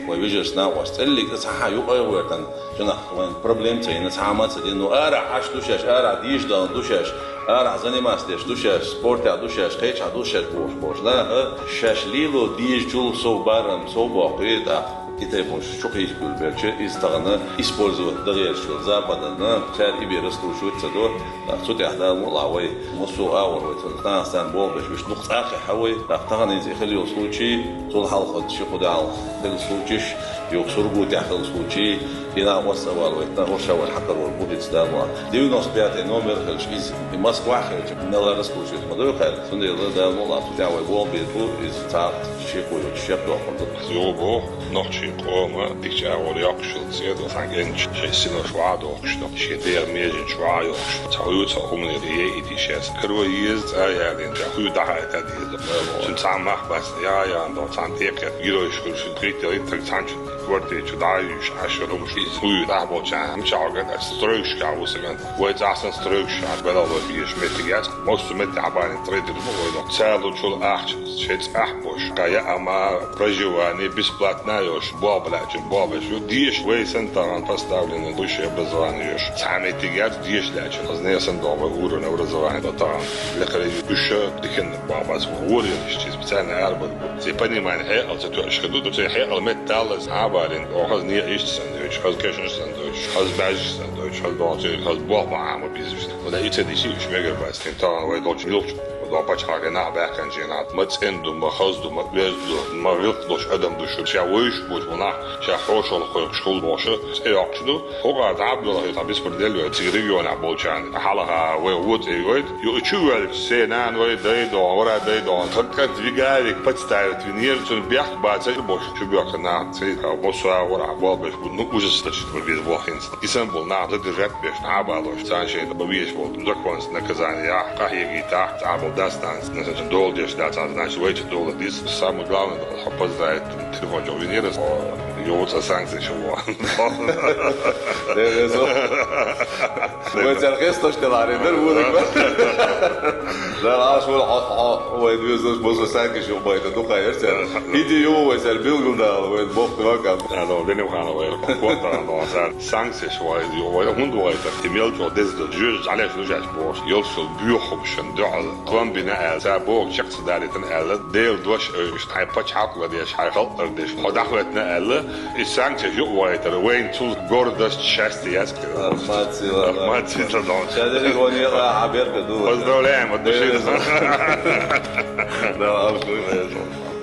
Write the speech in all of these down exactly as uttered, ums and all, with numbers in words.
Вай вежарий, накъостий, цӀераллиг цхьа хьа юкъа а гӀертан, чунах вайн проблема ца йина, цхьа хӀама ца дина, ну, арахь Ӏаш ду шаьш, арахь дийша дан ду шаьш, арахь заниматься деш ду шаьш, спортехь ду шаьш, кхечахь ду шаьш бохуш болуш наха, шаьш лело дезачул сов барам, сов боккхий, тӀаккха и тайпа хӀумаш чу кхийсабуьйлабелча, иза тахана использовать дан гӀерташ йолу Западана, цара и бен раскручивать ца до, тӀаккха цу тӀехь Дала мукъ лахь вай, массо а агӀор вай, цунах нахана болх беш, уьш дукха цӀа а хьа вай, тӀаккха тахана иза и хила йолу случай, цул хьалха ши-кхо де хьалха хила случайш, юха Сургутехь хила случай, и накъостий а вала вай, тахана хӀорш а вай хьакхавар бу хӀинца Дала мукъ лахь. Девяносто пятый номер хилча, иза и Москвахь хилча, мелла раскручивать ма ду кхаьрга, цундела Дала мукъ лахь, цу тӀехь вай болх бийр бу, иза цхьа шеко йоцуш шек доккхур ду. Юха боху, нохчийн къоман дикачу агӀор йоккхуш йолу цӀе ду, цхьана генчу шайн синош вахьа дохкуш ду, шен дегӀан меженаш вахьа йохкуш ду, цхьа хӀуьйцу хӀуманера яйийта йиш яц. Каро еза цӀа а ялийна, ша хӀуьйцу дӀахьайта деза ду. Цуьнан цхьа мах бац, яха яхана ду, цхьана тӀекхетта гирош хуьлуш, кхийтта хӀинттарг цхьаьнчу квартирчу дӀа а юьйш, Ӏаш йолу хӀумаш иза хӀуйла тӀехь болчарна, мичахь ву ган ас стройкашкахь ву сан ган. Вай цӀахь сан стройкашкахь белхало беш меттиг яц. Массо а меттехь а бахьана тӀедуьллу вай, но цалучул ахча шайн цӀахь болуш, кхин яа ма проживание бесплатно а йолуш, болх бан лаьа чу болх беш ю. Деша вай санна тахана поставленный высшее образование йолуш, цхьа меттиг яц деша лаьа чу. Хаза нехан санна догӀу вай уровень образования дан тахана. Лекхара ю уьш дихина бан бац, вон вора йолуш чи специально арабан бу. Ци понимание хьекъал ца тоьаш хир ду, ци хьекъал метталлаз хьан а барин, о, хаза некъаш санна доьчуш, хаза кешнаш санна доьчуш, хаза баьжаш санна доьчуш, хаза догӀу цуьнга, хаза болх бан Ӏама бизнес. Вала и ца дийши уьш мегар бац, тахана вай долчу милчу, вай пачхьалкхе нах баьккхинчу нах, ма цӀена ду, ма хаза ду, ма оьзда ду, ма гӀиллакх долуш адам ду шу, ша вевзаш боцу нах, ша хьошалгӀа кхойкхуш хуьлу бохуш, цӀе йоккхуш ду. Хьо гӀара дӀа а боьлхий, цхьа беспредел йой, цига регионехь болчарна. Хьалха вай вон цӀе йойту, юха чу воьлча, сен нана вай дай догӀу, вара дай догӀу, тхан кӀант вига а вига подставить винера, цуьнан бехк бацара бохуш, чу боьхкина нах, цӀе, массо а варахь болх беш бу, ну, ужас даш, вай беза боху хӀинца. И санна болу нах задержать беш, дӀа а балош, царна шайна бан везаш болу законца наказание яхь, къахьегийтахь, цхьа болу достанется, значит, дола деш дац, значит, вайчу дола дис. Самое главное, хьо поздравить, телефон чохь винера, о, йо, цхьа санкцеш ю вон. Дерриза. Вай цара хестош делахь, дар вуриг. Дала Ӏаш вара, хьо, хьо, вай доьзалш бозо санкцеш ю байта, дукха яр цара. Иди ю вай цара билгал дала, вай боху вакам. Ано, Веневхана вай, кот ано, цара. Санкцеш вай, ю вай, хӀунда вай, и мел чӀогӀа деза ду, жоьжа Ӏалеш ду шаьш бохуш, йолчул боьхамашна дуьхьал, план бина аьлла, ца боху чекх ца далийтина аьлла, Делан дош а уьш, хьайн пачхьалкх ладеш, хьайн халкъ ладеш, хьо дӀахӀоьттина аьлла, и санкцеш юкъа вайтара, вайна цул гордость, счастье яц. Молодцы, молодцы. Молодцы, ладно. Ша дерриг ван екъа, хьан беркат ду. Поздравляем от души. Да, алшуй.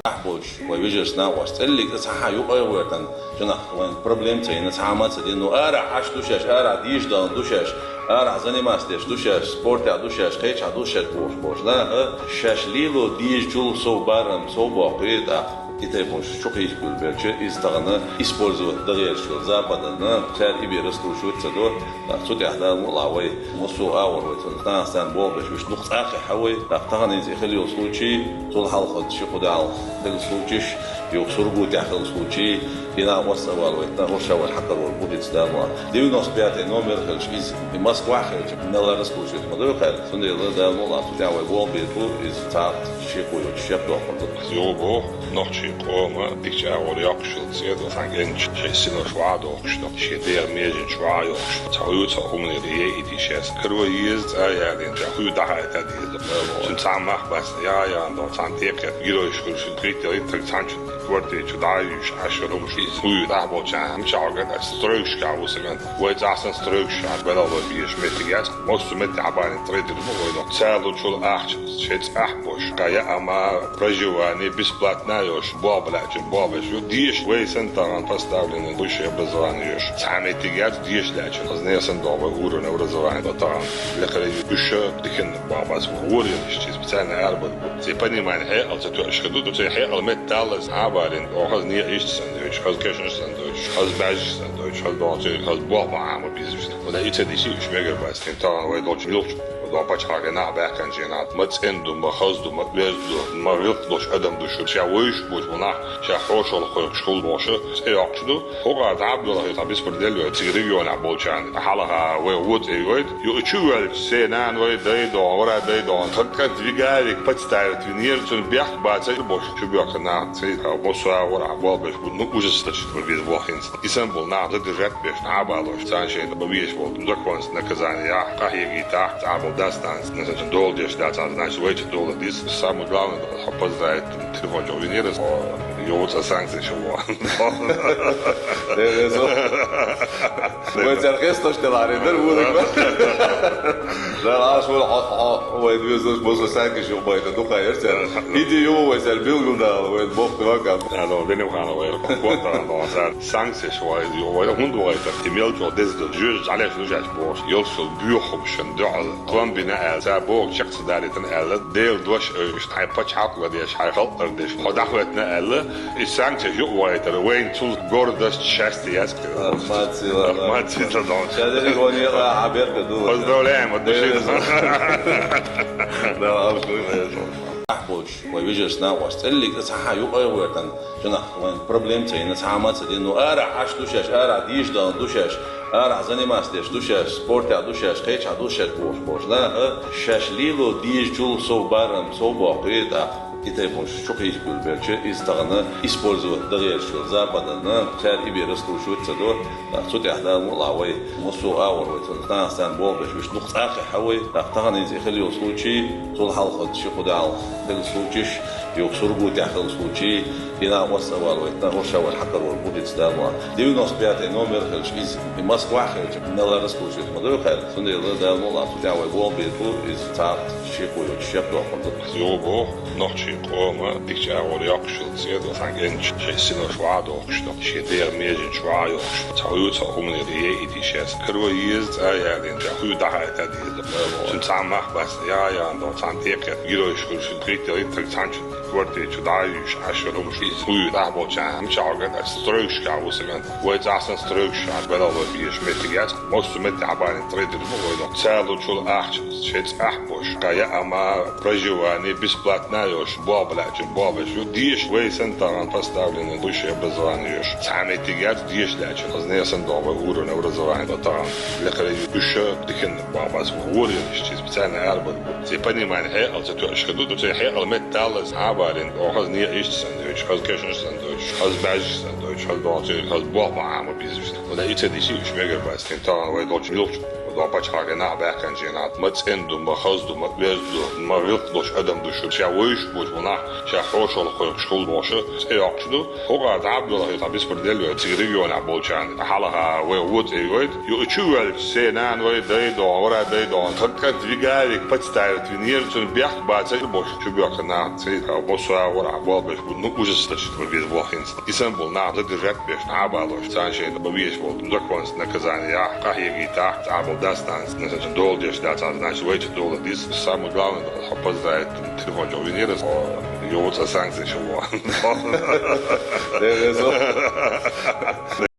Ахь болчу, вай вежарий, накъостий, цӀераллиг цхьа хьа юкъа а гӀертан, чунах вайн проблема ца йина, цхьа хӀама ца дина, ну, арахь Ӏаш ду шаьш, арахь дийша дан ду шаьш, арахь заниматься деш ду шаьш, спортехь ду шаьш, кхечахь ду шаьш бохуш болуш наха, шаьш лело дезачул сов барам, сов боккхий, тӀаккха и тайпа хӀумаш чу кхийсабуьйлабелча, иза тахана использовать дан гӀерташ йолу Западана, цара и бен раскручивать ца до, тӀаккха цу тӀехь Дала мукъ лахь вай, массо а агӀор вай, цунах нахана болх беш, уьш дукха цӀа а хьа вай, тӀаккха тахана иза и хила йолу случай, цул хьалха ши-кхо де хьалха хила случайш, юха Сургутехь хила случай, и накъостий а вала вай, тахана хӀорш а вай хьакхавар бу хӀинца Дала мукъ лахь. Девяносто пятый номер хилча, иза и Москвахь хилча, мелла раскручивать ма ду кхаьрга, цундела Дала мукъ лахь, цу тӀехь вай болх бийр бу, иза цхьа шеко йоцуш шек доккхур ду. Юха боху, нохчийн къоман дикачу агӀор йоккхуш йолу цӀе ду, цхьана генчу шайн синош вахьа дохкуш ду, шен дегӀан меженаш вахьа йохкуш ду, цхьа хӀуьйцу хӀуманера яйийта йиш яц. Каро еза цӀа а ялийна, ша хӀуьйцу дӀахьайта деза ду. Цуьнан цхьа мах бац, яха яхана ду, цхьана тӀекхетта гирош хуьлуш, кхийтта хӀинттарг цхьаьнчу квартирчу дӀа а юьйш, Ӏаш йолу хӀумаш иза хӀуьйцу дӀахьа болчарна, мичахь ву ган ас стройкашкахь ву сан ган. Вай цӀахь сан стройкашкахь белхало безаш меттиг яц. Массо а меттехь а бахьана тӀедуьллу вай, но цалучул ахча шайн цӀахь болуш, кхин яа ма проживание бесплатно а йолуш, болх бан лаьа чу болх беш ю. Деша вай санна тахана поставленный высшее образование йолуш, цхьа меттиг яц деша лаьа чу. Хаза нехан санна догӀу вай уровень образования дан тахана. Лекхара ю уьш дихина бан бац, вон вора йолуш чи специально арабан бу. Ци понимание хьекъал ца тоьаш хир ду, ци хьекъал метталлаз хьан а барин, о, хаза некъаш санна доьчуш, хаза кешнаш санна доьчуш, хаза баьжаш санна доьчуш, хаза догӀу цуьнга, хаза болх бан Ӏама бизнес. Вала и ца дийши уьш мегар бац, тахана вай долчу милчу. Дон пачхьалкхе нах баьккхинчу хенахь, ма цӀена ду, ма хаза ду, ма оьзда ду, ма гӀиллакх долуш адам ду шу, ша вевзаш боцу нах, ша хьошалгӀа кхойкхуш хуьлу бохуш, цӀе йоккхуш ду. ХӀокхара дӀа а боьлхий, цхьа беспредел йой, цига регионехь болчарна, хьалха вай вон цӀе йойту, юха чу воьлча, сенан вай дай догӀу, вара дай догӀу, тхан кӀант Вигарик подставить винера, цуьнан бехк бацара бохуш, чу боьхкина нах, цхьа а массо а агӀор ахь болх беш бу, ну, ужас дачу ван беза боху хӀинца. И санна болу нах задержать беш, дӀа а балош, царна шайна дан безаш болу законца наказание яхь, къахьегийтахь, цхьа а болу достанется, значит, дола деш дац, значит, вайца дола дис. Самое главное, хьо поздравить, телефон чохь винера, йоцу санкцеш вон. Де, де, со. Вай цара хестош делахь, дар вуьйла. Да, аш вара хьо, хьо, вай везаш, бозо санкцеш ю байтар, дукха яр цара. Иди ю, вай цара билгал дала, вай боху вака. Алло, Венев хана вай, боху, алло, цара. Санкцеш вай, ю вай, хӀунда вай, и мел чӀогӀа деза ду, жоьжа Ӏалеш ду шаьш бохуш, йолсул боьхамашна дуьхьал, план бина аьлла, ца боху чекх ца далийтина аьлла, Делан дош а уьш, хьайн пачхьалкх ладеш, хьайн халкъ лардеш, хьо дӀахӀоьттина аьлла, и санкцеш юкъа вайтара, вайна цул гордость, счастье яц. Ахмад Сила, Ахмад Сила, да. Ша дерриг вон ела, а берка ду. Поздравляем от души. Да, абсолютно. Ахь болчу, вай вежаршна, вай цӀеллиг цхьа юкъа а вертан. Шуна вайн проблема ца йина, цхьа а ма ца дина. Ну, арахь Ӏаш ду шаьш, арахь дийша дан ду шаьш, арахь заниматься деш ду шаьш, спортехь ду шаьш, кхечахь ду шаьш бохуш болуш наха, шаьш лело дезачул сов барам, сов боккхий тӀаккха. И тайпа хӀумаш чу кхийсабуьйлабелча, иза тахана использовать дан гӀерташ йолу Западана, цара и бен раскручивать ца до. ТӀаккха цу тӀехь Дала мукъалахь вай, массо а агӀор вай, цунах нахана болх беш, уьш дукха цӀа а кхехьа вай. ТӀаккха тахана иза и хила йолу случай, цул хьалха ши-кхо де хила случайш, юха Сургутехь хила случай, и нах оццу а вала вай, тхан хӀорша вай хьакхар вара бу хӀинца Дала мукъалахь. Девяносто пятый номер хилча иза, и Москвахь хилча, мелла раскручивать ма ду хаьрца. Цундела Дала мукъалахь цу тӀехь вай болх бийр бу, иза цхьа шеко йоцуш шек доккхун ду. Йо боху, нохчийн къоман дикачу агӀор йоккхуш йолу цӀе ду, цхьана кӀентан шайн синош ван а дохкуш ду, шен дегӀан меженаш ван а йохкуш ду. Цхьа вуьйцу хьо хӀуманера яйитий шаьш. Каро еза цӀа а ялийна, ша хуьйда дӀахьайта деза. Цуьнан цхьа мах бац, я, я, до, цхьана текхет, гирош хуьлуш, пхийтта, итт, цхьана чу квартира чу дӀа а юьйш, Ӏаш йолу хӀумаш иза хуьйда дӀахьа болчарна, мичахь ган, аса стройкашкахь ву сан ган. Вай цӀахь сан стройкашкахь, белхалой беш меттиг яц. Массо а меттехь бахьана тӀе тӀе ма вай до. Царна лучул ахча, шайн цӀахь бош, кхайа ама, проживание бесплатно йош, болх бан лаьчун болх беш ю. Деша вай санна тахана поставленный высшее образование йош. Цхьа меттиг яц деша лаьчун. Хаза нехан сан догӀу вай уровень образования до тахана. Лекхара ю уьш дихина болх бац. Вор йолуш чи специально арабар бу. Ци понимание хьекъал ца тоьаш хир ду, ци хьекъал метталлаз хьабарин. О, хаза некъаш сан доьчу, хаза кешнаш сан доьчу, хаза баьжаш сан доьчу, хаза догӀу цуьнга, хаза болх ма Ӏама безаш. Вала и ца дийши уьш мегар бац. Тахана вай долчу муьлххачу Дон пачхьалкхе нах баьккхинчу хенахь, ма цӀена ду, ма хаза ду, ма оьзда ду, ма гӀиллакх долуш адам ду шу, ша вевзаш боцу нах, ша хьошалгӀа кхойкхуш хуьлу бохуш, цӀе йоккхуш ду. ХӀокхара дӀа а боьлхий, цхьа беспредел йой, цига регионехь болчарна, хьалха вай вон цӀе йойту, юха чу воьлча, сенан вай дай догӀу, вара дай догӀу, тхан кӀант Вигарик подставить винера, цуьнан бехк бацара бохуш, чу боьхкина нах, цхьа а массо а агӀор ахь болх беш бу, ну, ужас дачу ван беза боху хӀинца. И санна болу нах задержать беш, дӀа а балош, царна шайна дан безаш болу законца наказание яхь, къахьегийтахь, цхьа а болу достанется, значит, дола деш дац, значит, вайца дола дис. Самое главное, хьо поздравить, телефон чохь винера, йоцу санкцеш вон. Де, де, со.